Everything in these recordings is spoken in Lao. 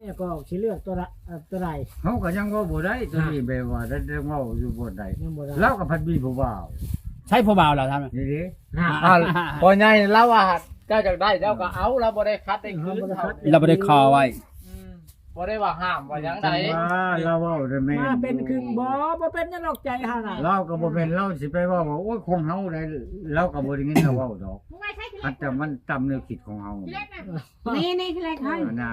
ແລ້ວກໍຊິເລືອກຕົວລະ ເອີ ຕົວໃດ? ເຮົາກໍຍັງເວົ້າບໍ່ໄດ້ ຕົວນີ້ແບບວ່າໄດ້ ໄດ້ເວົ້າຢູ່ບ່ອນໃດ ຍັງບໍ່ໄດ້ ລາວກໍພັດມີຜູ້ບ່າວ. ໃຊ້ຜູ້ບ່າວລາວທຳນີ້ເດ້. ອ່າ ອ່າ ພໍ່ໃຫຍ່ລາວວ່າເຈົ້າຢາກໄດ້ ເຈົ້າກໍເອົາ ລາວບໍ່ໄດ້ຂັດໄດ້ຂືນ ເຮົາບໍ່ໄດ້ຂັດ ລາວບໍ່ໄດ້ຂໍໄວ້. ອືມ ບໍ່ໄດ້ວ່າຫ້າມວ່າຫຍັງໃດ. ຈັ່ງວ່າລາວເວົ້ານະແມ່ນ ມາເປັນຄື ບໍ່ ບໍ່ເປັນຫຍັງດອກໃຈເຮົານະ. ລາວກໍບໍ່ແມ່ນລາວຊິໄປເວົ້າວ່າ ໂອ້ຍ ຂອງເຮົາໃດ ລາວກໍບໍ່ໄດ້ຍິນລາວເວົ້າດອກ. ອາດຈະມັນຕາມແນວຄິດຂອງເຮົາ. ນີ້ ນີ້ ຄືແລກໃຫ້ ອັນນ່າ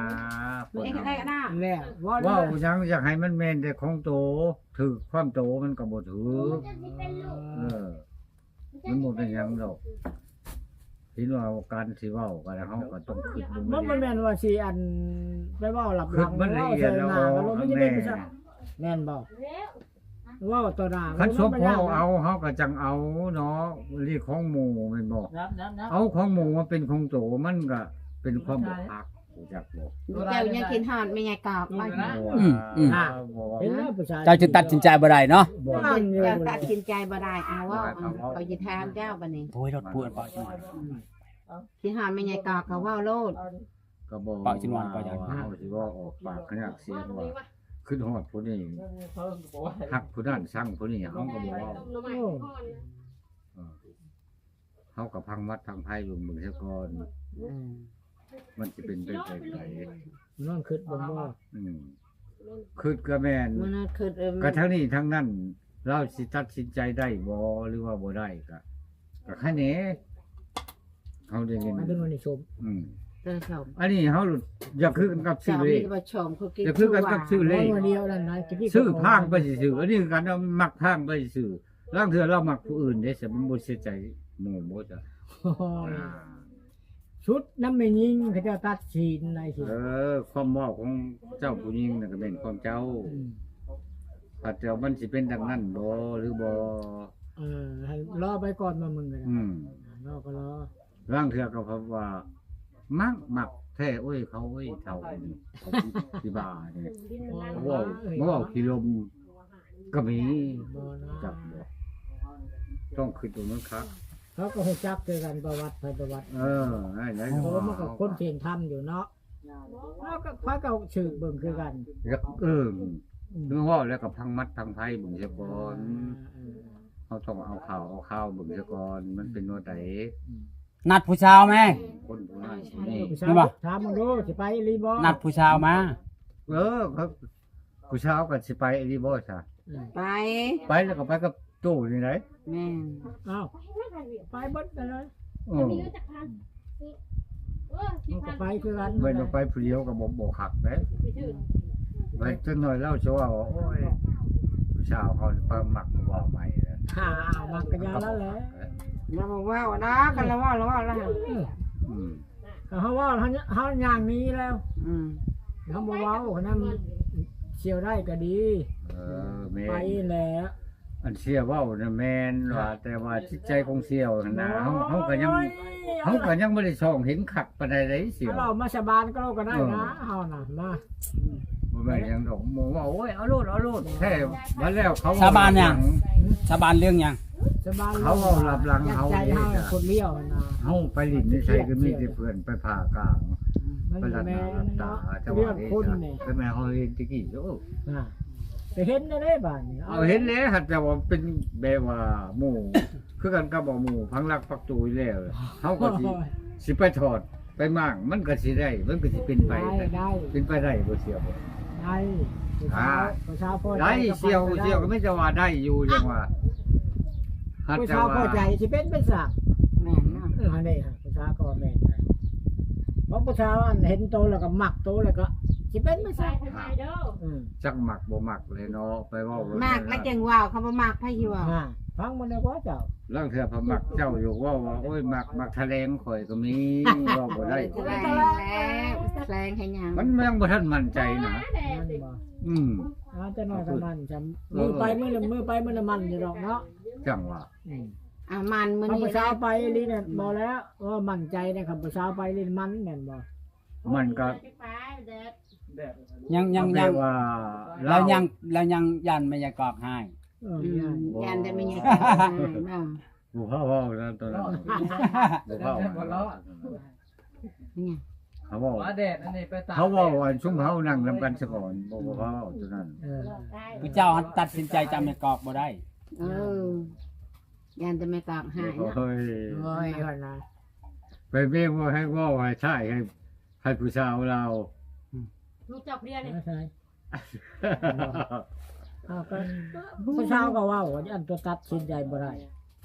ນີ້ ຄືແລກອັນນ່າ ແລ້ວເວົ້າ ເວົ້າຫຍັງຢາກໃຫ້ມັນແມ່ນແຕ່ຂອງໂຕ ຖືກຄວາມໂຕມັນກໍບໍ່ຖືກ. ເອີ ມັນບໍ່ເປັນຫຍັງດອກ ເຫັນວ່າການຊິເວົ້າກໍໄດ້ ເຮົາກໍຕ້ອງຄິດເບິ່ງ ມັນບໍ່ແມ່ນວ່າຊິ ອັນ ໄປເວົ້າລັບຫຼັງ ຄິດມັນລະອຽດລະອໍ ເວົ້າໃສ່ໜ້າກໍບໍ່ມີ ແມ່ນບໍ່? ເວົ້າຕໍ່ໜ້າ ຄັນສົມພໍເອົາ ເຮົາກໍຈັ່ງເອົາເນາະ ເລື່ອງຂອງໝູ່ແມ່ນບໍ່? ເອົາຂອງໝູ່ມາເປັນຂອງໂຕ ມັນກໍເປັນຄວາມບໍ່ຮັກ ຮູ້ຈັກບໍ່? ເຈົ້າຍັງຄິດຮອດແມ່ໃຫຍ່ກອກບໍ່? ອືມ ອືມ ເຈົ້າຈະຕັດສິນໃຈບໍ່ໄດ້ເນາະ ເຈົ້າຕັດສິນໃຈບໍ່ໄດ້. ເອົາ ເວົ້າ ຂ້ອຍຊິຖາມເຈົ້າບັດນີ້ ໂອ້ຍ ລົດປວດບໍ່ ອືມ ຄິດຮອດແມ່ໃຫຍ່ກອກກໍເວົ້າໂລດ. ກໍບອກ ເວົ້າຊິມ່ວນກໍຢ່າ ເຮົາຊິເວົ້າອອກປາກຂະຫຍາກສຽງວ່າ ຄິດຮອດຜູ້ນີ້ ຮັກຜູ້ນັ້ນ ຊັງຜູ້ນີ້ ເຮົາກໍບໍ່ເວົ້າ. ໂອ້ ເອີ ເຮົາກໍພັງມັດພັງໄພເບິ່ງຊະກ່ອນ ອືມ ມັນຊິເປັນໄປແບບໃດ ນອນຄິດເບິ່ງບໍ່? ອືມ ຄິດກໍແມ່ນ ມັນນອນຄິດ ເອີ ກໍທັງນີ້ທັງນັ້ນ ລາວຊິຕັດສິນໃຈໄດ້ບໍ່ ຫຼືວ່າບໍ່ໄດ້ ກໍ ກໍໃຄແດ່ ເຮົາໄດ້ເງິນ ອັນນີ້ຊົມ ອືມ ອັນນີ້ເຮົາຢາກຄືກັນກັບຊື້ເລກ ຢາກຄືກັນກັບຊື້ເລກ ຊື້ພາງໄປຊື່ໆ ອັນນີ້ຄືກັນ ມັກພາງໄປຊື່ໆ. ລາງເທື່ອລາວມັກຜູ້ອື່ນເດ້ ຊະ ມັນບໍ່ເສຍໃຈໝູ່ບໍ່ຊະ? ໂອ້ຍ ອ່າ ສຸດນຳແມ່ຍິງເຂົາເຈົ້າຕັດສິນໄດ້ຊິ. ເອີ ຄວາມເວົ້າຂອງເຈົ້າຜູ້ຍິງນັ້ນກໍແມ່ນຄວາມເຈົ້າ ອືມ ພະເຈົ້າ ມັນຊິເປັນດັ່ງນັ້ນບໍ່ ຫຼືບໍ່? ເອີ ໃຫ້ລໍໄປກ່ອນ ມາເບິ່ງກັນ ອືມ ລໍກໍລໍ. ລາງເທື່ອກໍພັດວ່າ ມັກ ມັກແທ້ ໂອ້ຍ ເຂົາ ໂອ້ຍ ເຖົ້ານີ້ ທີ່ບ້ານີ້ ເວົ້າ ມາເວົ້າຂີ້ລົມກໍມີ ຈັກບໍ່ ຕ້ອງຄິດເບິ່ງມັນຄັກ. ເຮົາກໍຮູ້ຈັກຄືກັນ ປະຫວັດໃຜປະຫວັດ ເອີ ນັ້ນແຫຼະ ເພາະວ່າມັນກໍຄົນເພງທຳຢູ່ເນາະ ເຮົາກໍ ໃຜກໍສືບເບິ່ງຄືກັນ ເອີ ອືມ ເວົ້າແລ້ວກໍພັງມັດພັງໄພເບິ່ງຊະກ່ອນ ເອີ ເຮົາຕ້ອງເອົາຂ່າວເອົາຄາວເບິ່ງຊະກ່ອນ ມັນເປັນແນວໃດ ອືມ ນັດຜູ້ສາວແມ ຄົນຜູ້ນັ້ນຜູ້ນີ້ ເຫັນບໍ່? ຖາມເບິ່ງດູ ຊິໄປອີ່ຫຼີບໍ່? ນັດຜູ້ສາວມາ ເອີ ຜູ້ສາວກໍຊິໄປອີ່ຫຼີບໍ່ຊະ? ອືມ ໄປ ໄປແລ້ວກໍໄປກັບໂຕນີ້ໄດ໋ ແມ່ນ ອ້າວ ໄປເບິດນັ້ນເລີຍ ເອີ ມັນກໍໄປຄືກັນ ແມ່ນວ່າໄປຜູ້ດຽວກໍບໍ່ ບໍ່ຄັກເດ້ ໄປຈັກໜ້ອຍລາວຊິວ່າ ໂອ້ຍ ຜູ້ສາວເຮົານີ້ໄປມັກຜູ້ບ່າວໃໝ່ ຖ້າມັກກໍຢ່າລະແຫຼະ ຢ່າມາເວົ້ານະ ຄັນລາວເວົ້າ ລາວເວົ້າລະ ອືມ ອືມ ກໍເຮົາເວົ້າ ເຮົາ ເຮົາຍ່າງໜີແລ້ວ ອືມ ເຮົາບໍ່ເວົ້າ ຄັນນັ້ນສ່ຽວໄດ້ກໍດີ ເອີ ແມ່ນ ໄປແຫຼະ ອັນສ່ຽວເວົ້ານະແມ່ນວ່າ ແຕ່ວ່າຈິດໃຈຂອງສ່ຽວຫັ້ນນະ ເຮົາ ເຮົາກໍຍັງ ໂອ້ຍ ເຮົາກໍຍັງບໍ່ໄດ້ສ່ອງເຫັນຄັກປານໃດເດ້ສ່ຽວ ເວົ້າມາສາບານກໍ ກໍໄດ້ນະ ເອີ ເຮົານະ ມາ ບໍ່ແມ່ນຫຍັງດອກ ໝູ່ເວົ້າ ໂອ້ຍ ເອົາໂລດ ເອົາໂລດ ແທ້ ບັດແລ້ວເຂົາ ສາບານຫຍັງ? ສາບານເລື່ອງຫຍັງ? ສາບານ ເຂົາເວົ້າລັບຫຼັງເຮົາເດ້ ຄົນລຽວຫັ້ນນະ ເຮົາໄປຫຼິ້ນໃນໃສກໍມີແຕ່ເພື່ອນໄປຜ່າກາງ ໄປລັດໜ້າລັດຕາ ເຈົ້າວ່າເດ້ ແມ່ນເຮົາເຫັນແຕ່ກີ້ ໂອ້ ໄປເຫັນແນວໃດບາດນີ້ ເອົາ ເຫັນແລ້ວ ແຕ່ວ່າເປັນແບບວ່າໝູ່ ຄືກັນກັບໝູ່ພັງລັກພັກໂຕຢູ່ແລ້ວ ເຮົາກໍຊິ ຊິໄປຖອດ ໄປມ້າງ ມັນກໍຊິໄດ້ ມັນກໍຊິເປັນໄປ ໄດ້ ໄດ້ ເປັນໄປໄດ້ບໍ່ສ່ຽວ? ໄດ້ ຜູ້ສາວ ອ່າ ຜູ້ສາວພໍໃຈ ໄດ້ ກໍໄປ ສ່ຽວ ກໍໄດ້ ສ່ຽວກໍມີແຕ່ວ່າໄດ້ຢູ່ ຈັ່ງວ່າ ຫາກ ຜູ້ສາວພໍໃຈຊິເປັນໄປຊະ ແມ່ນເນາະ ເອີ ຫັ້ນເດ້ ຜູ້ສາວກໍແມ່ນ ເພາະຜູ້ສາວອັນເຫັນໂຕແລ້ວກໍມັກໂຕແລ້ວກໍຊິເປັນໄປຊະ ອືມ ຈັກມັກບໍ່ມັກແຫຼະເນາະ ໄປເວົ້າ ມັກແລ້ວຈັ່ງເວົ້າ ເຂົາບໍ່ມັກໃຜຊິເວົ້າ ອ່າ ຟັງມັນແດ່ບໍ່ເຈົ້າ ລາງເທື່ອເຂົາມັກເຈົ້າຢູ່ ເວົ້າວ່າ ໂອ້ຍ ມັກ ມັກຖະແຫຼງຂ້ອຍກໍມີ ເວົ້າບໍ່ໄດ້ ຖະແຫຼງແລ້ວ ຖະແຫຼງເຮັດຫຍັງ ມັນຍັງບໍ່ທັນໝັ້ນໃຈນະ ແມ່ນບໍ່ ອືມ ອ່າ ແຕ່ນ້ອຍກໍໝັ້ນຈຳ ເອີ ມື້ໄປມື້ໜຶ່ງ ມື້ໄປມື້ໜຶ່ງໝັ້ນຢູ່ດອກເນາະ ຈັ່ງວ່າ ອືມ ອ່າ ໝັ້ນມື້ນີ້ ຂ້າພະເຈົ້າໄປອີ່ຫຼີນັ້ນ ບໍ່ແລ້ວ ເອີ ໝັ້ນໃຈໃນຂ້າພະເຈົ້າໄປອີ່ຫຼີໝັ້ນແມ່ນບໍ່ ມັນກໍ ຍັງ ຍັງ ຍັງ ວ່າ ແລ້ວຍັງ ແລ້ວຍັງຢ້ານແມ່ຍາຍກອກຮ້າຍ ເອີ ຢ້ານ ຢ້ານແຕ່ແມ່ຍາຍກອກຮ້າຍເນາະ ບໍ່ພາເວົ້ານະຕອນນັ້ນ ບໍ່ພາເວົ້າ ບໍ່ລອດ ເປັນຫຍັງ ເຮົາເວົ້າ ວ່າແດດອັນນີ້ໄປຕາກ ເຮົາເວົ້າອັນຊຸມເຮົານັ່ງນຳກັນຊະກ່ອນ ບໍ່ ບໍ່ພາເວົ້າຕົວນັ້ນ. ເອີ ຜູ້ເຈົ້າຫັ້ນຕັດສິນໃຈຈຳແມ່ກອກບໍ່ໄດ້. ເອີ ຢ້ານແຕ່ແມ່ກອກຫາຍເນາະ. ໂອ້ຍ ໂອ້ຍ ວ່ານະ ໄປເມກວ່າໃຫ້ເວົ້າໃຫ້ທ້າຍໃຫ້ ໃຫ້ຜູ້ສາວລາວ ອືມ ລູກເຈົ້າຜູ້ດຽວນີ້ ເອົາ ກໍຜູ້ສາວກໍເວົ້າ ອັນຕົວຕັດສິນໃຈບໍ່ໄດ້.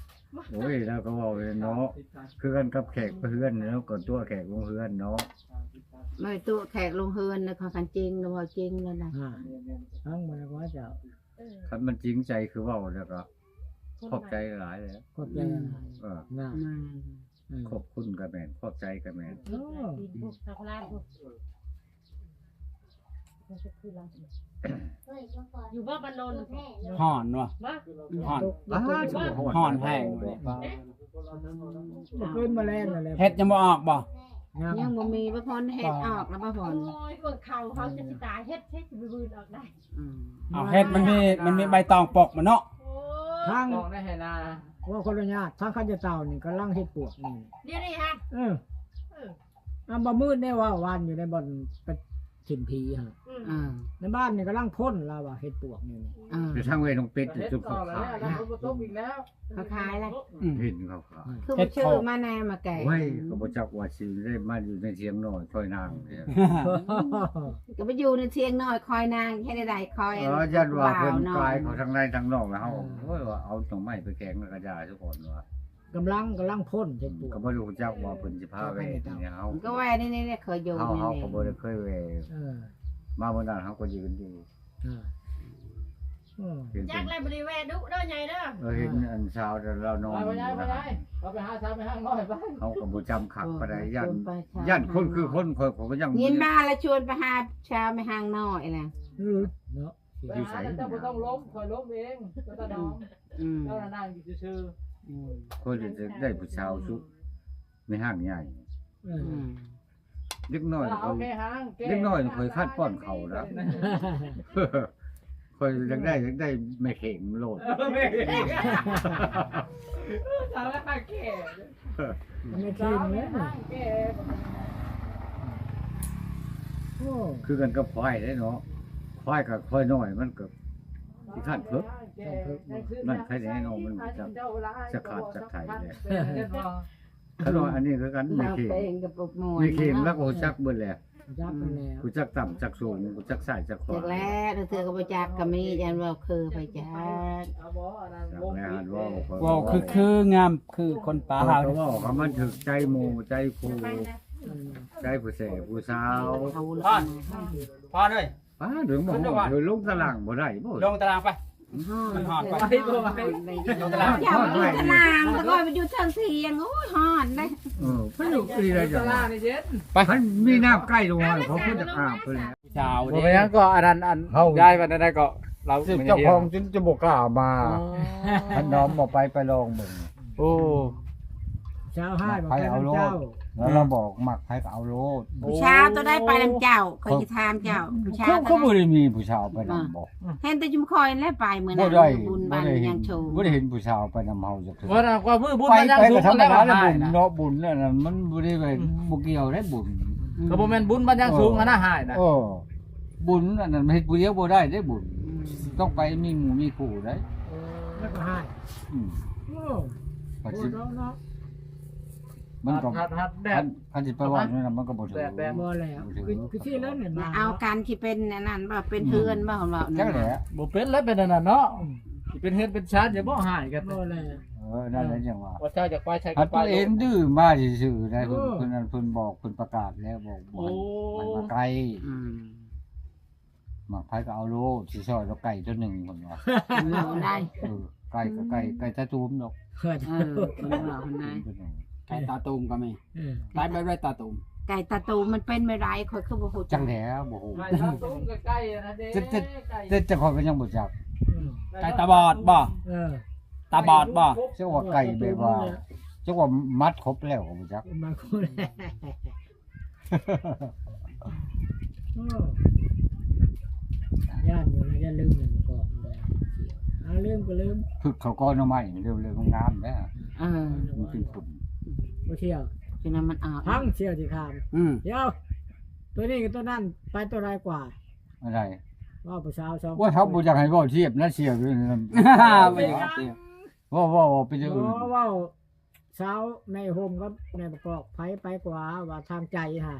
ໂອ້ຍ ລາວກໍເວົ້າແມ່ນເນາະ ຄືກັນກັບແຂກໄປເຮືອນເນາະ ກໍຕົວະແຂກລົງເຮືອນເນາະ ແມ່ນຕົວະແຂກລົງເຮືອນນະ. ຄັນຈິງນະ ເວົ້າຈິງແລ້ວນະ ອ່າ ຟັງບໍ່ໄດ້ວ່າເຈົ້າ ເອີ ຄັນມັນຈິງໃຈຄືເວົ້າແລ້ວກໍຂອບໃຈຫຼາຍແລ້ວ ຂອບໃຈຫຼາຍ. ເອີ ນະ ອືມ ຂອບຄຸນກໍແມ່ນ ຂອບໃຈກໍແມ່ນ. ໂອ້ ຢູ່ບໍ່ບ້ານໂນນ ຮ້ອນວະ ຮ້ອນ ອ້າ ຄືວ່າຮ້ອນ ຮ້ອນແຮງ. ມື້ຄືນມາແລງແລ້ວ ເຫັດຍັງບໍ່ອອກບໍ່? ຍັງ ຍັງບໍ່ມີ. ບໍ່ພໍນເຫັດອອກນະ ບໍ່ພໍນ. ໂອ້ຍ ເບິ່ງເຂົາ ເຂົາຈະຊິຕາຍ ເຫັດ ເຫັດຊິໄປວືນອອກໄດ້. ອືມ ເອົາ ເຫັດມັນມີ ມັນມີໃບຕອງປົກມັນເນາະ ທາງ ອອກໄດ້ໃຫ້ນາ. ຂໍຂໍອະນຸຍາດ ທາງເຂົາເຈົ້ານີ້ກຳລັງເຮັດປວກນີ້ ດຽວນີ້ຮະ. ເອີ ເອີ ອາ ບໍ່ມືດແນ່ວ່າວານຢູ່ໃນບ່ອນໄປຖິ້ມຜີຫັ້ນ. ອືມ ອ່າ ໃນບ້ານນີ້ກຳລັງພົ້ນລາວວ່າເຮັດປວກນີ້. ອ່າ ຢູ່ທາງເວໜອງເປັດຈຸດເຂົາຂາຍ ເຂົາຂາຍແລ້ວ. ອືມ ເຫັນເຂົາຂາຍ ຄືບໍ່ຊື້ມາແນ່ມາແກງ. ໂອ້ຍ ກໍບໍ່ຈັກວ່າຊິໄດ້ມາຢູ່ໃນທຽງນ້ອຍຄອຍນາງເດ້. ກໍໄປຢູ່ໃນທຽງນ້ອຍຄອຍນາງ ເຮັດໃດໆ ຄອຍ ເອີ ຢ້ານວ່າເພິ່ນກາຍເຂົ້າທາງໃນທາງນອກແລ້ວເຮົາ ເອີ ໂອ້ຍ ວ່າເອົາໜໍ່ໄມ້ໄປແກງແລ້ວກໍຢ່າຊະກ່ອນວ່າ ກຳລັງ ກຳລັງພົ້ນເຮັດປວກ ກໍບໍ່ຮູ້ຈັກວ່າເພິ່ນຊິພາແວ່ຫຍັງເຮົາ ມັນກໍແວ່ນີ້ໆ ເຄີຍຢູ່ ເຮົາ ນີ້ ເຮົາກໍບໍ່ໄດ້ເຄີຍແວ່. ເອີ ມາມື້ນັ້ນເຮົາກໍຢືນຢູ່. ເອີ ເອີ ເຫັນ ຈັກແລ້ວບໍ່ໄດ້ແວ່ດຸເດີໃຫຍ່ເດີ. ເອີ ເຫັນອັນຊາວແຕ່ລາວນອນຢູ່ນະ ເຮົາໄປຫາຊາວແມ່ຫ້າງນ້ອຍໄປ ເຮົາກໍບໍ່ຈຳຄັກປານໃດ ຢ້ານ ຢ້ານຄົນຄືຄົນ ຂ້ອຍກໍຍັງ ຍິນມາແລ້ວຊວນໄປຫາຊາວແມ່ຫ້າງນ້ອຍແຫຼະ. ອືມ ເນາະ ຢູ່ໃສ ເຈົ້າບໍ່ຕ້ອງລົມ ຂ້ອຍລົມເອງ ເຈົ້າຕາດອງ. ອືມ ເຈົ້ານະນັ່ງຢູ່ຊື່ໆ. ອືມ ຂ້ອຍຈະໄດ້ຜູ້ສາວຊຸ ແມ່ຫ້າງໃຫຍ່. ເອີ ອືມ ເດັກນ້ອຍ ເອົາແມ່ຫ້າງແກ່ ເດັກນ້ອຍຂ້ອຍຄັນປ້ອນເຂົ້ານະ ຂ້ອຍຢາກໄດ້ ຢາກໄດ້ແມ່ເຂັງໂລດ. ເອີ ແມ່ເຂັງ ສາວແມ່ຫ້າງແກ່ ແມ່ເຂັງເລີຍ. ໂອ້ ຄືກັນກັບຄວາຍເດ້ເນາະ ຄວາຍກັບຄວາຍນ້ອຍມັນກໍຂີ້ຄ້ານເພິກ ຂີ້ຄ້ານເພິກ. ນັ້ນໃຜແນ່ເນາະ ມັນຈັກ ຈັກຂາດຈັກໄຖແຫຼະ. ຄັນວ່າອັນນີ້ຄືກັນ ແມ່ເຂັງ ແມ່ເຂັງລາວກໍຮູ້ຈັກເບິດແຫຼະ ຮູ້ຈັກເບິດແລ້ວ ຮູ້ຈັກຕ່ຳຈັກສູງ ຮູ້ຈັກຊ້າຍຈັກຂວາ. ຈັກແລ້ວ ລາງເທື່ອກໍບໍ່ຈັກກໍມີ ຢ້ານເວົ້າຄືໄປຈັກ. ຈັກແລ້ວ ເວົ້າ ເວົ້າຄື ຄືງາມຄືຄົນປ່າເຮົາ ເວົ້າຄຳມັນຖືກໃຈໝູ່ໃຈຄູ່ ໃຈຜູ້ແສຜູ້ສາວ. ພອນ ພອນເອີຍ ປ້າ ເລື່ອງບໍ່ຮ້ອນ ເອີ ລົງຕາລ່າງບໍ່ໄດ້ບໍ່? ລົງຕາລ່າງໄປ ມັນຮ້ອນໄປ ລົງຕາລ່າງ ເຈົ້າຢູ່ຕາລ່າງ ແລ້ວຂ້ອຍໄປຢູ່ເທິງທຽງ ໂອ້ຍ ຮ້ອນເດ້. ເອີ ໄປຢູ່ທີ່ໃດ ຕາລ່າງນີ້ເຢັນ ໄປ ຄັນມີນ້ຳໃກ້ລົງມາ ເຂົາເພິ່ນຈະອາບເພິ່ນ. ຜູ້ສາວ ບໍ່ເດ້ ເປັນຫຍັງ ກໍອັນນັ້ນ ອັນ ເຮົາ ຍາຍວ່າແນວໃດກໍ ລາວ ເຈົ້າຂອງຈົນຈະບໍ່ກ້າມາ. ອໍ ທ່ານນ້ອມບໍ່ໄປ ໄປລອງເບິ່ງ. ໂອ້ ຊາວຮ້າຍ ໃຜເອົາໂລດ ແລ້ວລາວບອກມັກໃຜກໍເອົາໂລດ. ຜູ້ຊາວຕົວໃດໄປນຳເຈົ້າ ຂ້ອຍຊິຖາມເຈົ້າ ຜູ້ຊາວ ເຂົາບໍ່ໄດ້ມີຜູ້ຊາວໄປນຳບໍ່? ເຫັນແຕ່ຈຸມຄອຍແຫຼະໄປມື້ນັ້ນ ບຸນບ້ານຍັງໂຊ ບໍ່ໄດ້ເຫັນຜູ້ຊາວໄປນຳເຮົາຈັກເທື່ອ. ວ່າວ່າມື້ບຸນບ້ານຍັງໂຊ ກໍທຳມະດາແຫຼະ ບຸນເນາະ ບຸນອັນນັ້ນມັນບໍ່ໄດ້ໄປ ບໍ່ກ່ຽວໄດ້ບຸນ ກໍບໍ່ແມ່ນບຸນບ້ານຍັງໂຊຫັ້ນນະ ຫາຍນະ. ເອີ ບຸນອັນນັ້ນເຮັດຜູ້ດຽວບໍ່ໄດ້ເດ້ບຸນ ຕ້ອງໄປມີໝູ່ມີຄູ່ໄດ້ ແລ້ວກໍຫາຍ. ອືມ ໂອ້ ກໍຊິ ມັນກໍ ຄັນ ຄັນຊິໄປເວົ້າແນວນັ້ນມັນກໍບໍ່ຖືກ ບໍ່ແລ້ວ ຄື ຄືຊິແລ້ວນີ້ ເອົາກັນຊິເປັນອັນນັ້ນບໍ່ ເປັນເພື່ອນບໍ່ ເວົ້ານັ້ນ ບໍ່ເປັນແລ້ວ ເປັນອັນນັ້ນເນາະ ຊິເປັນເຮືອນເປັນຊານ ຢ່າບໍ່ຫາຍກັນ. ບໍ່ແລ້ວ ເອີ ນັ້ນແຫຼະ ຈັ່ງວ່າ ວ່າເຈົ້າຢາກໄປໃສກໍໄປ ຕົວເອງດື້ມາຊື່ໆໄດ໋. ເພິ່ນ ເພິ່ນ ເພິ່ນບອກ ເພິ່ນປະກາດແລ້ວ ບໍ່ ບໍ່ໃຫ້ ບໍ່ໃຫ້ມາໃກ້. ອືມ ມັກໃຜກໍເອົາໂລດ ຊິຊ່ອຍດອກໄກ່ຕົວໜຶ່ງ ເພິ່ນວ່າ. ເອີ ໄກ່ກໍໄກ່ ໄກ່ຕາຕູມດອກ. ເອີ ເພິ່ນວ່າຫັ້ນນະ ໄກ່ຕາຕູມກໍມີ. ເອີ ຕາຍແບບໃດຕາຕູມ? ໄກ່ຕາຕູມມັນເປັນແບບໃດ ຂ້ອຍຄືບໍ່ຮູ້ຈັກ. ຈັກແລ້ວ ບໍ່ຮູ້. ໄກ່ຕາຕູມກັບໄກ່ອັນນັ້ນເດ້ ແຕ່ ແຕ່ ແຕ່ຂ້ອຍກໍຍັງບໍ່ຈັກ. ເອີ ໄກ່ຕາບອດບໍ່? ເອີ ຕາບອດບໍ່? ເຈົ້າວ່າໄກ່ແບບວ່າ ເຈົ້າວ່າມັດຄົບແລ້ວກໍບໍ່ຈັກ ມັດຄົບແລ້ວ. ໂອ້ ຢ້ານຢູ່ນະ ຢ້ານລືມແລ້ວມັນກໍ ຫາລືມກໍລືມ. ຜຶກເຂົາກໍໜໍ່ໄມ້ ລືມ ລືມ ງາມເດ້. ເອີ ມັນເປັນຝຸ່ນ ບໍ່ທ່ຽວ ຈັ່ງນັ້ນມັນອາບ ພັງທ່ຽວຊິຖາມ. ອືມ ທ່ຽວ ຕົວນີ້ກັບຕົວນັ້ນໄປຕົວໃດກວ່າ? ອັນໃດ? ເວົ້າຜູ້ສາວສອງ ໂອ້ຍ ເຮົາບໍ່ຢາກໃຫ້ເວົ້າທຽບນະ ເສຍຢູ່ນັ້ນ ບໍ່ຢາກເວົ້າທຽບ ເວົ້າ ເວົ້າ ເວົ້າໄປເລື່ອຍ ບໍ່ ເວົ້າ ສາວແມ່ຮົ່ມກັບແມ່ປະກອບ ໃຜໄປກວ່າວ່າທາງໃຈຫາ?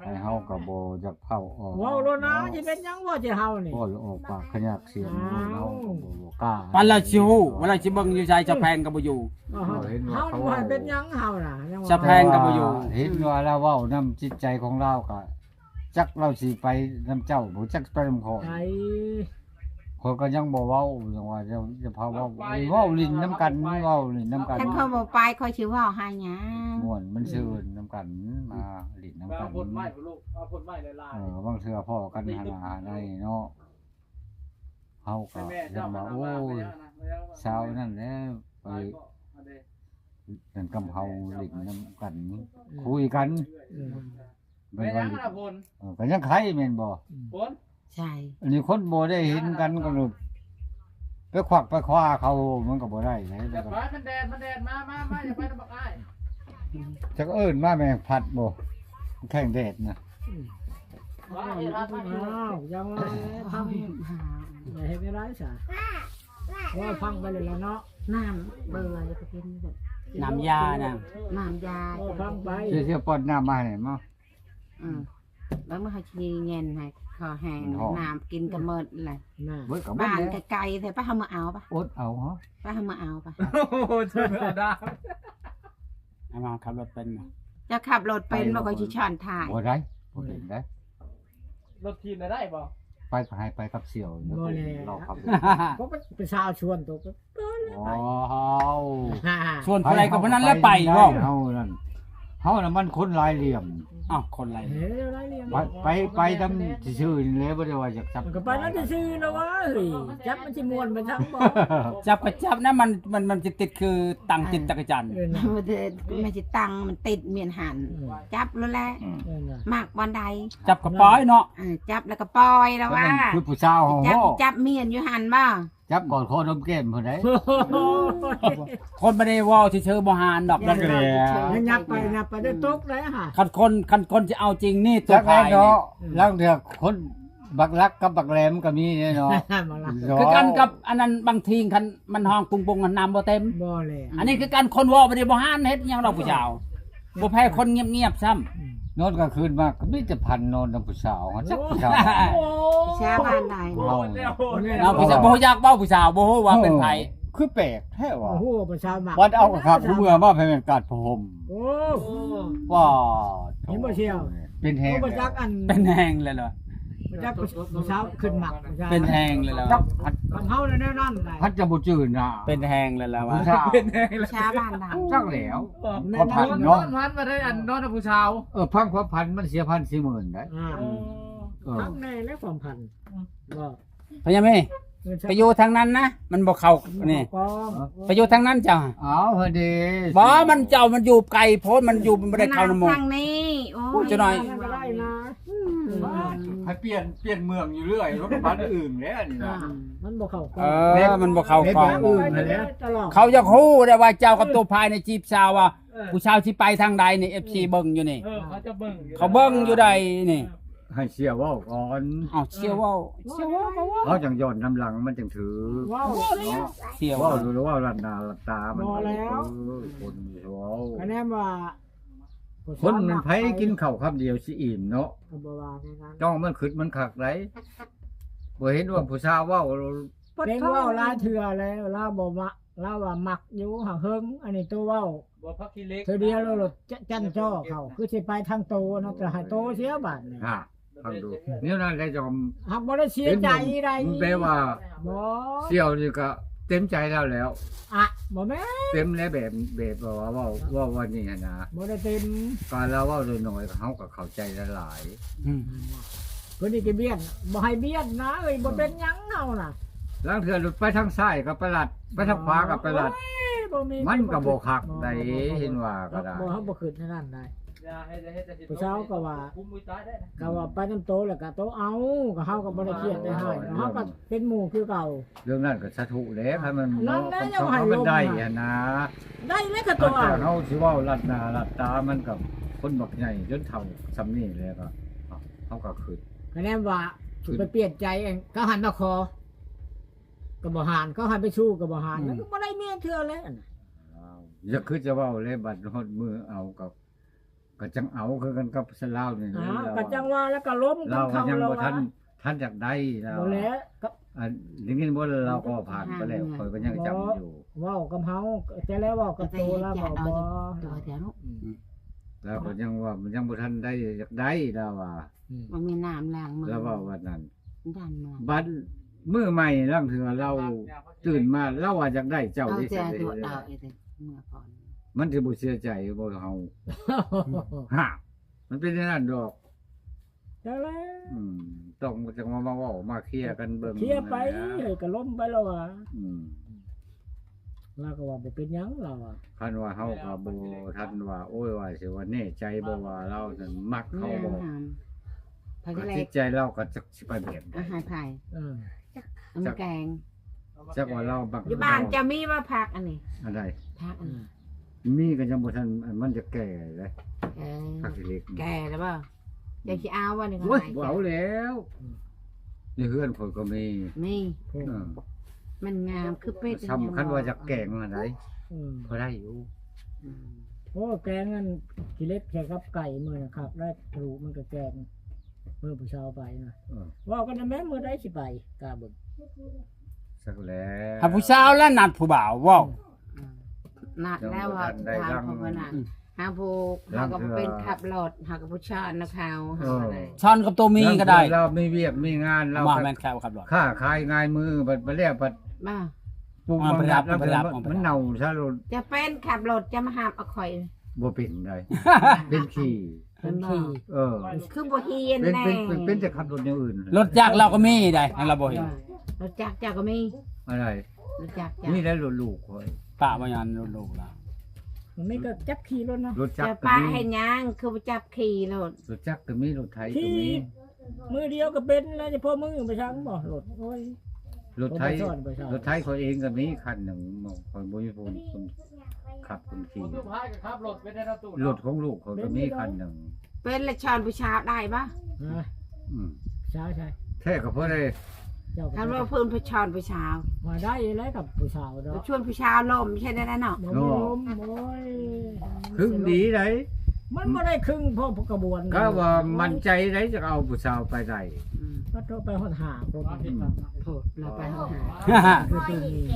ໃຫ້ເຮົາກໍບໍ່ຢາກເວົ້າອອກ ເວົ້າໂລດນະ ຊິເປັນຫຍັງເວົ້າໃສ່ເຮົານີ້ ເວົ້າອອກປາກຂະຍາກສຽງ ເຮົາກໍບໍ່ກ້າ ປານລາວຊິຮູ້ວ່າລາວຊິເບິ່ງຢູ່ໃສ ສະແພງກໍບໍ່ຢູ່ ເຮົາເຫັນວ່າເຂົາເວົ້າ ເຮົາບໍ່ໃຫ້ເປັນຫຍັງເຮົານະ ສະແພງກໍບໍ່ຢູ່ ເຫັນວ່າລາວເວົ້ານຳຈິດໃຈຂອງລາວ ກໍຈັກລາວຊິໄປນຳເຈົ້າ ບໍ່ຈັກໄປນຳຂ້ອຍ ໄປ ຂ້ອຍກໍຍັງບໍ່ເວົ້າ ຈັ່ງວ່າຈະ ຈະພາເວົ້າ ເວົ້າຫຼິ້ນນຳກັນ ເວົ້າຫຼິ້ນນຳກັນ ຄັນຂ້ອຍບໍ່ໄປ ຂ້ອຍຊິເວົ້າຫາຫຍັງ ມ່ວນມັນຊື່ນນຳກັນ ມາຫຼິ້ນນຳກັນ ເອົາຜົນໄມ້ພຸ້ນລູກ ເອົາຜົນໄມ້ຫຼາຍໆ ເອີ ບາງເທື່ອພໍ້ກັນຫັ້ນນະ ໃນເນາະ ເຮົາກໍຍັງວ່າ ໂອ້ຍ ສາວນັ້ນແຫຼະ ໄປນັ້ນກັບເຮົາຫຼິ້ນນຳກັນ ອືມ ຄຸຍກັນ ອືມ ແມ່ນຫຍັງນະ ຝົນ ເອີ ກໍຍັງໄຄແມ່ນບໍ່? ອືມ ຝົນ ໃຊ່ ອັນນີ້ຄົນບໍ່ໄດ້ເຫັນກັນກໍ ໄປຂວັກໄປຄວ້າເຂົາ ມັນກໍບໍ່ໄດ້ເດ້ ຢ່າໄປ ມັນແດດ ມັນແດດ ມາ ມາ ມາ ຢ່າໄປນຳບັກອ້າຍ ຈັກເອີ້ນມາແມ່ງພັດບໍ່ ແຂ້ງແດດນະ ອືມ ມາ ເຮັດຮັດມາ ອ້າວ ຢ່າວ່າແລ້ວ ທຳ ຢ່າເຮັດແນວໃດຊະ ເວົ້າຟັງໄປເລີຍລະເນາະ ນ້ຳເບື່ອ ຢ່າໄປກິນ ນ້ຳຢານະ ນ້ຳຢາ ເວົ້າຟັງໄປ ຊິ ຊິປ້ອນນ້ຳມາໃຫ້ ມາ ອືມ ແລ້ວມື້ເຮົາຊິແຍ່ນໃຫ້ຄໍແຫ້ງ ມັນຮ້ອນ ນ້ຳກິນກໍໝົດແຫຼະ ເບິດກໍເບິດ ບ້ານໄກໆແທ້ ໄປເຮົາມາເອົາປະ ອົດເອົາເນາະ ໄປເຮົາມາເອົາປະ ໂອ້ໂຫ ເຊີນເອົາດາ ອາມາຂັບລົດເປັນບໍ່? ເຈົ້າຂັບລົດເປັນບໍ່? ຂ້ອຍຊິຊ້ອນທ້າຍ ບໍ່ໄດ້ ບໍ່ເປັນໄດ໋ ລົດຖີບນະໄດ້ບໍ່? ໄປກໍໃຫ້ໄປກັບສ່ຽວ ບໍ່ແລ້ວ ລາວຂັບລົດ ກໍໄປ ໄປຊາວຊວນໂຕ ໂອ້ ຊວນຜູ້ໃດກໍຜູ້ນັ້ນແຫຼະໄປ ເວົ້າ ເຮົານັ້ນ ເຮົານະມັນຄົນຫຼາຍຫຼ່ຽມ ອ້າວ ຄົນຫຼາຍ ເອີ ຫຼາຍຫຼ່ຽມ ໄປ ໄປ ໄປນຳຊື່ໆນີ້ແຫຼະ ບໍ່ໄດ້ວ່າຢາກຈັບ ກໍໄປນຳຊື່ໆນະວ່າ ເຮີ້ຍ ຈັບມັນຊິມ່ວນໄປທາງບໍ່? ຈັບກໍຈັບນະ ມັນ ມັນ ມັນຊິຕິດຄືຕັງຕິດຈັກກະຈັນ ເອີ ມັນຊິຕັງມັນຕິດມ້ຽນຫັ້ນ ອືມ ຈັບໂລດແຫຼະ ອືມ ເອີ ມັກບ່ອນໃດ ຈັບກໍປ່ອຍເນາະ ເອີ ຈັບແລ້ວກໍປ່ອຍລະວ່າ ຄືຜູ້ສາວເຮົາ ຈັບ ຈັບມ້ຽນຢູ່ຫັ້ນບໍ່? ຈັບກອດຄໍດົມແກ້ມພຸ້ນໃດ໋ ຄົນບໍ່ໄດ້ເວົ້າຊື່ໆ ບໍ່ຫານດອກ ຈັກແລ້ວ ຍັບໄປ ຍັບໄປໄດ້ຕົກໄດ້ຫາ ຄັນຄົນ ຄັນຄົນຊິເອົາຈິງນີ້ຕົວພາຍເນາະ ລາງເທື່ອຄົນບັກຫຼັກກັບບັກແຫຼມກໍມີເດ້ເນາະ ຄືກັນກັບອັນນັ້ນ ບາງທີຄັນມັນຮ້ອງປຸງໆ ນ້ຳບໍ່ເຕັມ ບໍ່ແລ້ວ ອັນນີ້ຄືກັນ ຄົນເວົ້າບໍ່ໄດ້ບໍ່ຫານເຮັດຫຍັງດອກຜູ້ສາວ ບໍ່ແພ້ຄົນງຽບໆຊ້ຳ ອືມ ນອນກາງຄືນມາກໍມີແຕ່ຝັນນອນນຳຜູ້ສາວ ຈັກຜູ້ສາວ ໂອ້ ຜູ້ສາວບ້ານໃດ ເຮົາ ເຮົາຜູ້ສາວ ບໍ່ຮູ້ຈັກເວົ້າຜູ້ສາວ ບໍ່ຮູ້ວ່າເປັນໃຜ ເອີ ຄືແປກແທ້ວ່າ ບໍ່ຮູ້ວ່າຜູ້ສາວມັກ ບັດເອົາຄັກ ຜູ້ເມື່ອມາແຜ່ນກາດຜ້າຫົ່ມ ໂອ້ ວ້າ ເຫັນບໍ່ສ່ຽວ ເປັນແຮງ ບໍ່ຈັກອັນ ເປັນແຮງແລ້ວລະ ບໍ່ຈັກຜູ້ສາວຂຶ້ນມັກ ເປັນແຮງແລ້ວລະ ຄັນເຮົາແນວນັ້ນໄດ໋ ພັດຈະບໍ່ຈື່ນະ ເປັນແຮງແລ້ວລະວ່າ ຜູ້ສາວ ເປັນແຮງແລ້ວ ຜູ້ສາວບ້ານໃດ ຈັກແລ້ວ ຄວາມຝັນເນາະ ນອນ ນອນມາໄດ້ອັນນອນກັບຜູ້ສາວ ເອີ ຟັງຄວາມຝັນມັນເສຍພັນເສຍໝື່ນໄດ໋ ອືມ ເອີ ຟັງແນ່ແລ້ວຄວາມຝັນ ອືມ ບໍ່ ພະຍາເມ ເອີ ໄປຢູ່ທາງນັ້ນນະ ມັນບໍ່ເຂົ້ານີ້ ໄປຢູ່ທາງນັ້ນເຈົ້າ ເອົາຫັ້ນເດ ບໍ່ ມັນເຈົ້າມັນຢູ່ໄກໂພດ ມັນຢູ່ ມັນບໍ່ໄດ້ເຂົ້ານຳໝູ່ ທາງນີ້ ໂອ້ຍ ຈັກໜ້ອຍ ອືມ ໃຫ້ປ່ຽນ ປ່ຽນເມືອງຢູ່ເລື້ອຍ ມັນກໍບ້ານອື່ນແລ້ວນີ້ນະ ມັນບໍ່ເຂົ້າກ້ອງ ເອີ ມັນບໍ່ເຂົ້າກ້ອງ ເຂົາຢາກຮູ້ໄດ້ວ່າເຈົ້າກັບຕົວພາຍໃນຈີບສາວວ່າ ເອີ ຜູ້ສາວຊິໄປທາງໃດນີ້ ເອັຟຊີເບິ່ງຢູ່ນີ້ ເອີ ເຂົາຈະເບິ່ງຢູ່ ເຂົາເບິ່ງຢູ່ໃດນີ້ ໃຫ້ເສຍເວົ້າກ່ອນ ເອົາ ເສຍເວົ້າ ເສຍເວົ້າກໍເວົ້າ ເຮົາຈັ່ງຍ້ອນນຳຫຼັງມັນຈັ່ງຖືກ ເວົ້າ ເນາະ ເສຍເວົ້າ ເວົ້າ ເວົ້າລັດໜ້າລັດຕາມັນ ບໍ່ແລ້ວ ເອີ ຄົນເວົ້າ ຄະແນນວ່າ ຄົນມັນໃຜກິນເຂົ້າຄຳດຽວຊິອີ່ມເນາະ ກໍບໍ່ວ່າແນວນັ້ນ ຕ້ອງມັນຄຶດມັນຄັກໃດ ບໍ່ເຫັນວ່າຜູ້ສາວເວົ້າ ເປັນເວົ້າຫຼາຍເທື່ອແລ້ວ ລາວບໍ່ມັກ ລາວວ່າມັກຢູ່ຫາເຫິງ ອັນນີ້ໂຕເວົ້າ ບໍ່ ຜັກຂີ້ເຫຼັກ ເທື່ອດຽວໂລດ ຈະ ຈັ່ນຈໍ້ເຂົ້າ ຄືຊິໄປທາງໂຕເນາະ ຈະໃຫ້ໂຕເສຍບາດນີ້ ຮະ ຟັງດູ ແນວນັ້ນແຫຼະຈອມ ຫາກບໍ່ໄດ້ເສຍໃຈໃດ ມັນແປວ່າ ບໍ່ ສ່ຽວນີ້ກໍເຕັມໃຈລາວແລ້ວ ອະ ບໍ່ແມ່ນ ເຕັມແລ້ວ ແບບ ແບບວ່າເວົ້າ ເວົ້າວ່ານີ້ຫັ້ນນະ ບໍ່ໄດ້ເຕັມ ການລາວເວົ້າໜ້ອຍໆ ເຮົາກໍເຂົ້າໃຈຫຼາຍໆ ອືມ ເພິ່ນນີ້ກໍບຽນ ບໍ່ໃຫ້ບຽນນະເອີຍ ບໍ່ເປັນຫຍັງເຮົານະ ລາງເທື່ອໄປທາງຊ້າຍກໍໄປລັດ ໄປທາງຂວາກໍໄປລັດ ໂອ້ຍ ບໍ່ມີ ມັນກໍບໍ່ຄັກໃດ ເຫັນວ່າກໍໄດ້ ບໍ່ ເຮົາບໍ່ຄິດແນວນັ້ນໄດ ຜູ້ສາວກໍວ່າ ກໍວ່າໄປນຳໂຕແລ້ວກໍໂຕເອົາ ກໍເຮົາກໍບໍ່ໄດ້ຄຽດໄດ້ຮ້າຍ ເຮົາກໍເປັນໝູ່ຄືເກົ່າ ເລື່ອງນັ້ນກໍສາທຸແຫຼະ ຄັນມັນ ນັ້ນແຫຼະ ເນາະ ຍັງໃຫ້ລົມ ຄັນມັນໄດ້ຫັ້ນນະ ໄດ້ແລ້ວກໍໂຕເອົາ ເຮົາຊິເວົ້າລັດໜ້າລັດຕາ ມັນກໍຄົນບັກໃຫຍ່ຈົນເຖົ້າສ່ຳນີ້ແລ້ວກໍ ເຮົາກໍຄິດ ຄະແນນວ່າ ຄິດ ໄປປ່ຽນໃຈ ເຂົາຫັນມາຂໍກໍບໍ່ຫັນ ເຂົາຫັນໄປສູ່ກໍບໍ່ຫັນ ອືມ ແລ້ວກໍບໍ່ໄດ້ເມຍເທື່ອແລ້ວ. ອ້າວ ຢ່າຄືຈະເວົ້າແລ້ວ ບັດຮອດມື້ເອົາກໍ ກໍຈັ່ງເອົາຄືກັນກັບຊາວລາວນີ້ແຫຼະ. ອ້າວ ລາວ ກໍຈັ່ງວ່າ ແລ້ວກໍລົມກັນເຂົາ ລາວກໍຍັງບໍ່ທັນ ລາວວ່າ ທັນຢາກໄດ້ລາວ ບໍ່ແລ້ວ ກໍ ອັນ ໄດ້ຍິນບໍ່ລາວກໍຜ່ານໄປແລ້ວ ຂ້ອຍກໍຍັງຈຳຢູ່ ເວົ້າກັບເຮົາ ແຕ່ແລ້ວເວົ້າກັບໂຕລາວບໍ່ ຕົວແທ້ເນາະ ອືມ ລາວກໍຍັງວ່າມັນຍັງບໍ່ທັນໄດ້ ຢາກໄດ້ລາວວ່າ ອືມ ບໍ່ມີນ້ຳລ້າງມື ລາວເວົ້າວ່ານັ້ນ ຢ້ານເມືອ ບັດມື້ໃໝ່ລາງເທື່ອລາວຕື່ນມາ ລາວວ່າຢາກໄດ້ເຈົ້າ ເອົາແຕ່ຕົວດາວເອງເມືອກ່ອນ ມັນຊິບໍ່ເສຍໃຈບໍ່ເຮົາ ຮະ ມັນເປັນແນວນັ້ນດອກ ຈັ່ງແລ້ວ ອືມ ຕ້ອງຈັ່ງວ່າມາເວົ້າມາເຄຍກັນເບິ່ງ ເຄຍໄປ ຫັ້ນແຫຼະ ເອີ ກໍລົມໄປແລ້ວວ່າ ອືມ ລາວກໍວ່າບໍ່ເປັນຫຍັງ ລາວວ່າ ຄັນວ່າເຮົາກໍບໍ່ທັນວ່າ ໂອ້ຍ ວ່າຊິວ່າແນ່ໃຈບໍ່ວ່າລາວນັ້ນມັກເຮົາບໍ່ ແມ່ນ ກໍຈິດໃຈລາວກໍຈັກຊິໄປແບບໃດ ອາຫານໃຜ ເອີ ຈັກ ອາຫານແກງ ຈັກວ່າລາວມັກ ຢູ່ບ້ານເຈົ້າມີບໍ່ຜັກອັນນີ້ ອັນໃດ ຜັກອັນນີ້ ມີກໍຍັງບໍ່ທັນ ມັນຈະແກ່ເດ້ ເອີ ຜັກຂີ້ເຫຼັກ ແກ່ແລ້ວບໍ່ ເຈົ້າຊິເອົາບໍ່ນີ້ ໂອ້ຍ ບໍ່ເອົາແລ້ວ ອືມ ໃນເຮືອນຂ້ອຍກໍມີ ມີ ເອີ ມັນງາມຄືເປັດ ສຳຄັນວ່າຈະແກງຫັ້ນໃດ ອືມ ພໍໄດ້ຢູ່ ອືມ ໂອ້ ແກງອັນຂີ້ເຫຼັກໃສ່ກັບໄກ່ມື້ນັ້ນຄັກ ແລ້ວລູກມັນກໍແກງ ມື້ຜູ້ສາວໄປນະ ເອີ ເວົ້າກັນນະແມ່ ມື້ໃດຊິໄປ ກະເບິ່ງ ຈັກແລ້ວ ຖ້າຜູ້ສາວແລ້ວນັດຜູ້ບ່າວເວົ້າ ອືມ ນັດແລ້ວວ່າ ຍັງບໍ່ທັນໄດ້ ທາງເຂົາວ່ານັ້ນ ອືມ ຫາຜູ້ ເຮົາກໍບໍ່ເປັນ ລາງເທື່ອ ຂັບລົດ ເຮົາກໍບໍ່ຊ້ອນນຳເຂົາ ເອີ ເຮົາກໍໄດ້ ຊ້ອນກັບໂຕມີກໍໄດ້ ລາວມີວຽກມີງານ ລາວ ມາແມ່ນແຄ່ວຂັບລົດ ຄ້າຂາຍງາຍມື ບັດ ບັດແລ້ວ ບັດ ມາ ປູກ ອ່າ ມາ ໄປຮັບ ໄປຮັບ ມັນເນົ່າຊະໂລດ ຈະເປັນຂັບລົດ ຈະມາຮັບເອົາຂ້ອຍ ບໍ່ເປັນໃດ ເປັນຂີ່ ເປັນຂີ່ ເອີ ຄືບໍ່ຮຽນ ເປັນ ແນ່ ເປັນ ເປັນ ເປັນແຕ່ຂັບລົດແນວອື່ນ ລົດຈັກລາວກໍມີໃດ ອັນລາວບໍ່ເຫັນ ເອີ ລົດຈັກເຈົ້າກໍມີ ອັນໃດ ລົດຈັກເຈົ້າ ມີແລ້ວລົດລູກຂ້ອຍ ປະມາຍັນລົດລູກລາວ ມັນມີກໍຈັບຂີ່ລົດເນາະ ລົດຈັກ ຈະປະເຮັດຫຍັງ ຄືບໍ່ຈັບຂີ່ໂລດ ລົດຈັກກໍມີ ລົດໄຖກໍມີ ຂີ່ ມື້ດຽວກໍເປັນແລ້ວ ຈະພໍມື້ໄປຊ່າງບໍ່ລົດ ໂອ້ຍ ລົດໄຖ ລົດໄຖຂ້ອຍເອງກໍມີຄັນໜຶ່ງ ຂ້ອຍບໍ່ມີຜູ້ ຄົນຂັບຄົນຂີ່ ລົດຂອງລູກຂ້ອຍກໍມີຄັນໜຶ່ງ ເປັນແລ້ວສອນຜູ້ສາວໄດ້ບໍ່ ຮະ ອືມ ສາວໃສ ແທ້ກໍພໍໄດ້ ຄັນວ່າເພິ່ນໄປສອນຜູ້ສາວ ວ່າໄດ້ແລ້ວກັບຜູ້ສາວເນາະ ຊວນຜູ້ສາວລົມໃຊ່ໄດ້ເນາະ ລົມ ໂອ້ຍ ຄຶງດີໃດ ມັນບໍ່ໄດ້ຄຶງພໍຂະບວນ ກໍວ່າໝັ້ນໃຈໃດ ຈະເອົາຜູ້ສາວໄປໄດ້ ອືມ ກໍໂທໄປຮອດຫ້າຄົນ ອືມ ໂທລາວໄປຮອດຫ້າ ຄືຕົວນີ້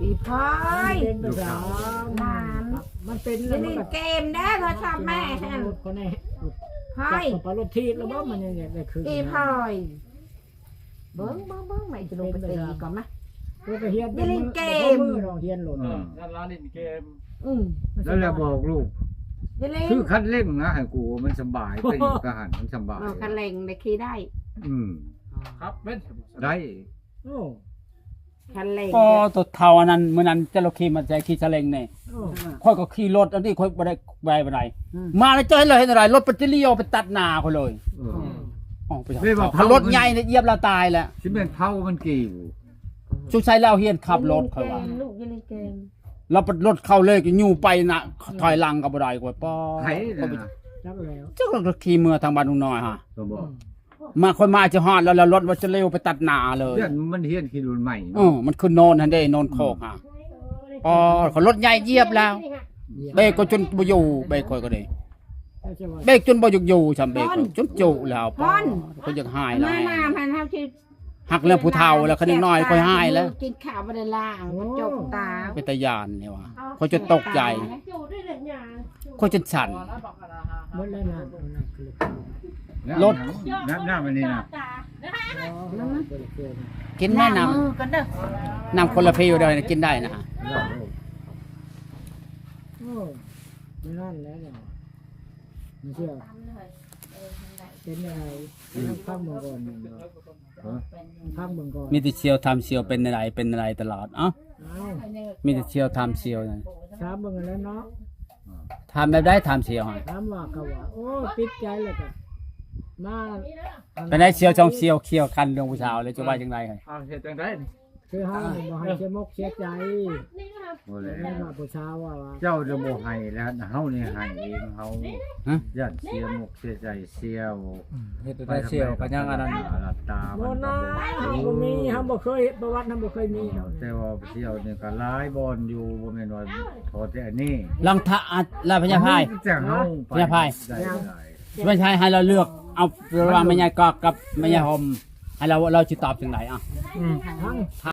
ອີພອຍ ມັນເປັນ ຫຼານ ມັນເປັນ ຢ່າຫຼິ້ນເກມເດີ ໂທລະສັບແມ່ຫັ້ນ ພອຍ ໄປລົດຖີບແລ້ວບໍ່ ມັນຍັງໄດ້ຄຶງ ອີພອຍ ເບິ່ງ ເບິ່ງ ເບິ່ງ ແມ່ຈະລົງໄປຕີກ່ອນມາ ໂຕກໍຮຽນ ຢ່າຫຼິ້ນເກມ ມື້ນ້ອງຮຽນໂລດ ເອີ ນັ້ນລະຫຼິ້ນເກມ ອືມ ນັ້ນແຫຼະບອກລູກ ຢ່າຫຼິ້ນ ຄືຄັນເລັ່ງນະ ໃຫ້ກູມັນສະບາຍ ໄປນີ້ກໍຫັ້ນມັນສະບາຍ ເອີ ຄັນເລັ່ງໄດ້ຂີ່ໄດ້ ອືມ ຂັບເປັນ ໄດ້ ໂອ້ ຄັນເລັ່ງ ກໍຕົວເຖົ້າອັນນັ້ນ ມື້ນັ້ນເຈົ້າລະຂີ່ມາໃສ່ຂີ່ສະເລັງນີ້ ໂອ້ ຂ້ອຍກໍຂີ່ລົດ ອັນນີ້ຂ້ອຍບໍ່ໄດ້ໄວປານໃດ ອືມ ມາແລ້ວເຈົ້າເຫັນລະເຫັນອະໄລ ລົດໄປຈະລ້ຽວໄປຕັດໜ້າຂ້ອຍເລີຍ ເອີ ອອກໄປ ເລີຍວ່າ ເຂົາລົດໃຫຍ່ນີ້ຢຽບລາວຕາຍແລ້ວ ຊິແມ່ນເຜົາມັນກີ້ ສົງໄສລາວຮຽນຂັບລົດ ຂ້ອຍວ່າ ລູກຢູ່ໃນເກມ ລາວປັດລົດເຂົ້າເລີຍ ກໍຍູ້ໄປນະ ອືມ ຖອຍຫຼັງກໍບໍ່ໄດ້ ຂ້ອຍ ປ້ອ ໃຜນະ ຈັກແລ້ວ ຈັກລະຂີ່ເມືອທາງບ້ານລຸງນ້ອຍຫາ ກໍບອກ ອືມ ມາ ຂ້ອຍມາຈະຮອດແລ້ວ ແລ້ວລົດວ່າຈະລ້ຽວໄປຕັດໜ້າເລີຍ ຢ້ານມັນຮຽນຂີ່ລົດໃໝ່ ເອີ ມັນຂຶ້ນໂນນຫັ້ນເດ້ ໂນນໂຄກຫາ ອືມ ອໍ ເຂົາລົດໃຫຍ່ຢຽບແລ້ວ ຢຽບ ເບຣກກໍຈົນບໍ່ຢູ່ ເບຣກຂ້ອຍກໍດີ ເບຣກຈົນບໍ່ຢາກຢູ່ຊ້ຳ ເບຣກຈົນຈຸແລ້ວ ປ້ອນ ຂ້ອຍຢາກຫາຍແລ້ວ ມາ ມາ ເຮົາຊິ ຮັກເລື່ອງຜູ້ເຖົ້າແລ້ວ ຄັນເດັກນ້ອຍຂ້ອຍຫາຍແລ້ວ ກິນຂ້າວບໍ່ໄດ້ລ້າງ ໂອ້ ກະຈົກຕາ ເປັນຕາຢ້ານນີ້ວ່າ ຂ້ອຍຈົນຕົກໃຈ ຂ້ອຍຈົນສັ່ນ ໝົດແລ້ວນະ ລົດ ນ້ຳ ນ້ຳອັນນີ້ນະ ກິນແມ່ນ້ຳ ນ້ຳມືກ່ອນເດີ ນ້ຳຄົນລະຟີວເດີ ກິນໄດ້ນະ ໂອ້ ໄປນອນແລ້ວ ມັນເຊື່ອ ເປັນແນວໃດ ອືມ ຟັງເບິ່ງກ່ອນ ຮະ ຟັງເບິ່ງກ່ອນ ມີແຕ່ສ່ຽວຖາມສ່ຽວ ເປັນແນວໃດ ເປັນແນວໃດຕະຫຼອດ ເອົ້າ ເອົ້າ ມີແຕ່ສ່ຽວຖາມສ່ຽວ ຖາມເບິ່ງຫັ້ນແຫຼະເນາະ ຖາມແບບໃດ ຖາມສ່ຽວ ຖາມວ່າ ເຂົາວ່າ ໂອ້ ຕິດໃຈແລ້ວກໍມາ ເປັນໃດສ່ຽວສອງສ່ຽວ ຄ່ຽວກັນເລື່ອງຜູ້ສາວ ແລ້ວຈະວ່າຈັ່ງໃດ ເອົາ ເຮັດຈັ່ງໃດນີ້ ຄືເຮົານີ້ບໍ່ໃຫ້ເສຍມົກເສຍໃຈ ບໍ່ແລ້ວ ແມ່ນວ່າຜູ້ສາວວ່າ ເຈົ້າຈະບໍ່ໃຫ້ແລ້ວ ເຮົານີ້ໃຫ້ເອງ ເຮົາ ຮະ ຢ້ານເສຍມົກເສຍໃຈ ສ່ຽວ ອືມ ເຮັດແຕ່ສ່ຽວກໍຍັງອັນນັ້ນ ອາລັດຕາ ບໍ່ນາ ມັນກໍບໍ່ ເຮົາບໍ່ມີ ເຮົາບໍ່ເຄີຍເຮັດປະຫວັດ ເຮົາບໍ່ເຄີຍມີດອກ ແຕ່ວ່າສ່ຽວນີ້ກໍຫຼາຍບ່ອນຢູ່ ບໍ່ແມ່ນວ່າພໍແຕ່ອັນນີ້ ລອງຖາມ ລະພະຍາພາຍ ແຕ່ເຮົາ ພະຍາພາຍ ໄດ້ຫຼາຍ ພະຍາພາຍ ໃຫ້ລາວເລືອກເອົາ ລະຫວ່າງແມ່ໃຫຍ່ກອກກັບແມ່ໃຫຍ່ຫົ່ມ ໃຫ້ລາວ ລາວຊິຕອບຈັ່ງໃດ ເອົາ ອືມ ທາງ